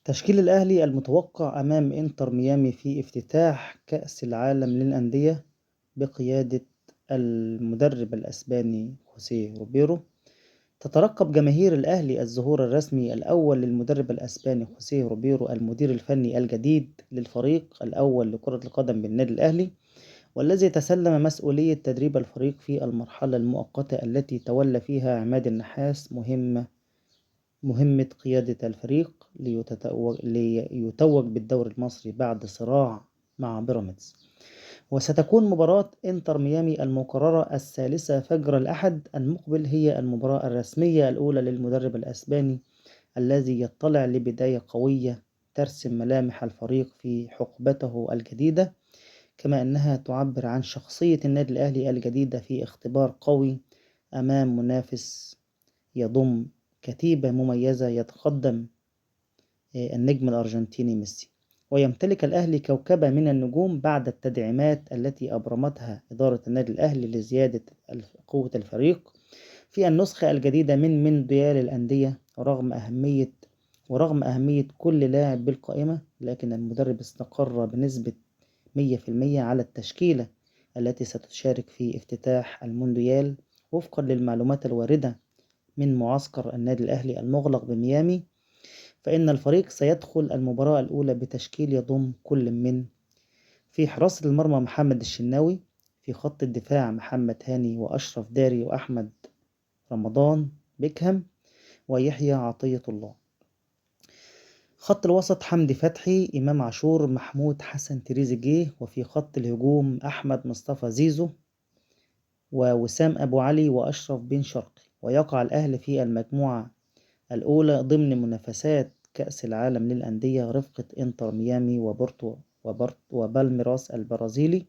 تشكيل الأهلي المتوقع أمام إنتر ميامي في افتتاح كأس العالم للأندية بقيادة المدرب الأسباني خوسيه روبيرو. تترقب جماهير الأهلي الظهور الرسمي الأول للمدرب الأسباني خوسيه روبيرو المدير الفني الجديد للفريق الأول لكرة القدم بالنادي الأهلي، والذي تسلم مسؤولية تدريب الفريق في المرحلة المؤقتة التي تولى فيها عماد النحاس مهمة قيادة الفريق ليتوج بالدوري المصري بعد صراع مع بيراميدز. وستكون مباراة انتر ميامي المقررة 3 فجر الأحد المقبل هي المباراة الرسمية الأولى للمدرب الأسباني الذي يطلع لبداية قوية ترسم ملامح الفريق في حقبته الجديدة، كما أنها تعبر عن شخصية النادي الأهلي الجديدة في اختبار قوي أمام منافس يضم كتيبة مميزة يتقدم النجم الأرجنتيني ميسي. ويمتلك الأهلي كوكبة من النجوم بعد التدعيمات التي أبرمتها إدارة النادي الأهلي لزيادة قوة الفريق في النسخة الجديدة من مونديال الأندية. ورغم أهمية كل لاعب بالقائمة، لكن المدرب استقر بنسبة 100% على التشكيلة التي ستشارك في افتتاح المونديال وفقا للمعلومات الواردة من معسكر النادي الأهلي المغلق بميامي. فإن الفريق سيدخل المباراة الأولى بتشكيل يضم كل من في حراسة المرمى محمد الشناوي، في خط الدفاع محمد هاني وأشرف داري وأحمد رمضان بيكهام ويحيى عطية الله، خط الوسط حمدي فتحي، إمام عاشور، محمود حسن تريزيجيه، وفي خط الهجوم أحمد مصطفى زيزو ووسام أبو علي وأشرف بن شرقي. ويقع الأهلي في المجموعة الأولى ضمن منافسات كأس العالم للأندية رفقة إنتر ميامي وبورتو وبالميراس البرازيلي.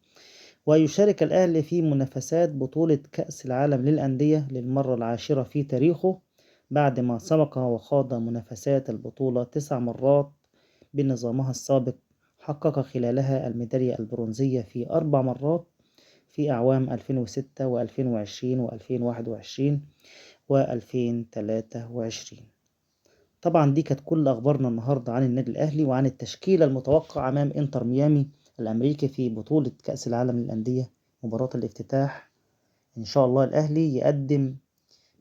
ويشارك الأهلي في منافسات بطولة كأس العالم للأندية للمرة العاشرة في تاريخه، بعد ما سبق وخاض منافسات البطولة 9 مرات بنظامها السابق، حقق خلالها الميدالية البرونزية في 4 مرات في أعوام 2006 و2020 و2021 و2023. طبعا دي كانت كل أخبارنا النهاردة عن النادي الأهلي وعن التشكيلة المتوقع أمام إنتر ميامي الأمريكي في بطولة كأس العالم للأندية مباراة الافتتاح. إن شاء الله الأهلي يقدم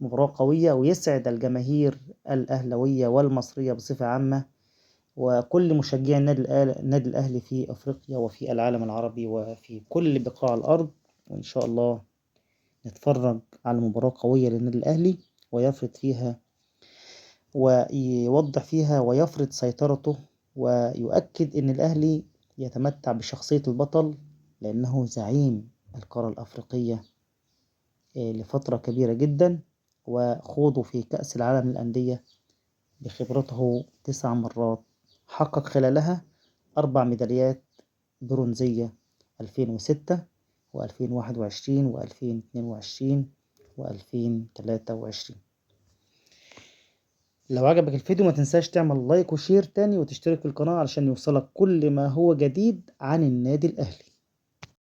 مباراة قوية ويسعد الجماهير الأهلوية والمصرية بصفة عامة وكل مشجعي النادي الأهلي في أفريقيا وفي العالم العربي وفي كل بقاع الأرض. وإن شاء الله نتفرج على مباراة قوية للنادي الأهلي ويفرض فيها ويوضح فيها ويفرض سيطرته، ويؤكد أن الأهلي يتمتع بشخصية البطل لأنه زعيم القارة الأفريقية لفترة كبيرة جدا، وخوضه في كأس العالم للأندية بخبرته 9 مرات حقق خلالها 4 ميداليات برونزية 2006 و2021 و2022 و2023. لو عجبك الفيديو ما تنساش تعمل like و share تاني وتشترك في القناة علشان يوصلك كل ما هو جديد عن النادي الأهلي.